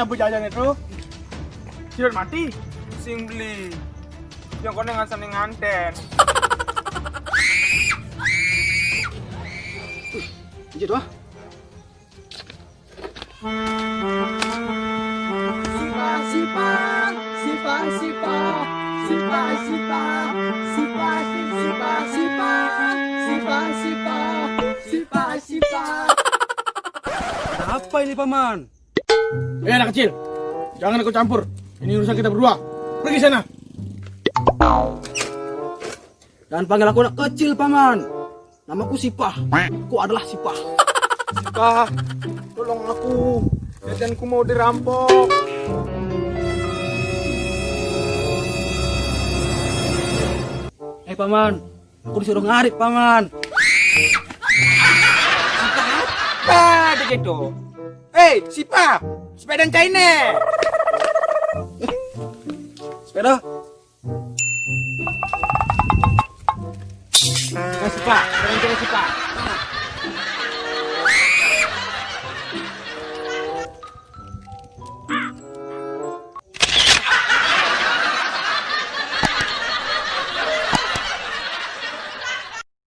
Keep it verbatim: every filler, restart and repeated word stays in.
Bejajan itu. Sudah mati. Sing beli. Yang kau ngasane nganten. Iya doh. Sipa, sipa, sipa, sipa, sipa, sipa, sipa, sipa, sipa, sipa, sipa, sipa, sipa. Ada apa ini, Paman? Eh, anak kecil, jangan ikut campur. Ini urusan kita berdua. Pergi sana. Jangan panggil aku anak kecil, Paman. Namaku Sipah. Aku adalah Sipah. Sipah, tolong aku. Jajanku mau dirampok. Eh, Paman, aku disuruh ngarit, Paman. Apa dikit tuh? Eh, Sipah, sepeda China. Sepeda? Nah, Sipah, sepeda China, Sipah.